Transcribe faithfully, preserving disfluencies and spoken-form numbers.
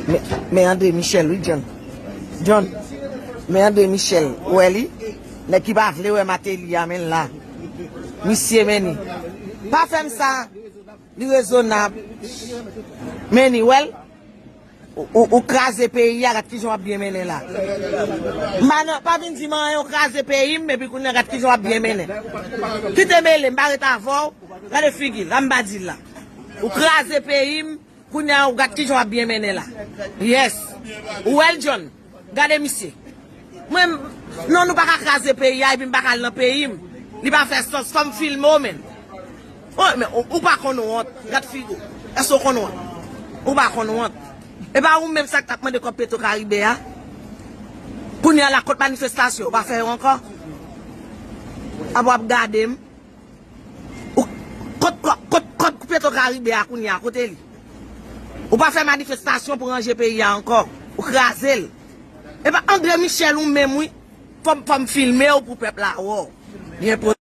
Men, men André Michel, wi, John. John, men André Michel, ou wè li? Nèg ki pa vle wè Martelly a, men l la. Misye, men li. Pa fè m sa. Li rezonab. Men li, wè l? Ou, ou, ou kraze peyi a, gad kijan w ap byen mennen la. M pa nan, pa vin di m anyen, ou kraze peyi m, epi kounye a gad kijan w ap byen mennen. Kite mele, m pa ret avè w. Gade figi l, la m pa di l la. Ou kraze peyi m, kounye a ou gad kijan w ap byen mennen la. Yes. Ou wè l, John. Gade misye. Mwen, non, nou pa ka kraze peyi a, epi m pa ka al nan peyi m. Li pa fè sans, fò m filme w, men. Oh, men ou, ou pa konn wont. Gad figi w. Èske w konn wont? Ou pa konn wont. E pa ou menm sa k t ap mande kòb Petro Karibe a? Kounye a la, kot manifestasyon? Ou pa fè yo ankò? Apre w ap gade m. Ou, kot, kot, kot, kot Petro Karibe a kounye a? Kote li? Ou pa fè manifestasyon pou ranje peyi a ankò. Ou kraze l. E pa André Michel ou menm, wi. Fò m, fò m filme w pou pèp la wè w. Byen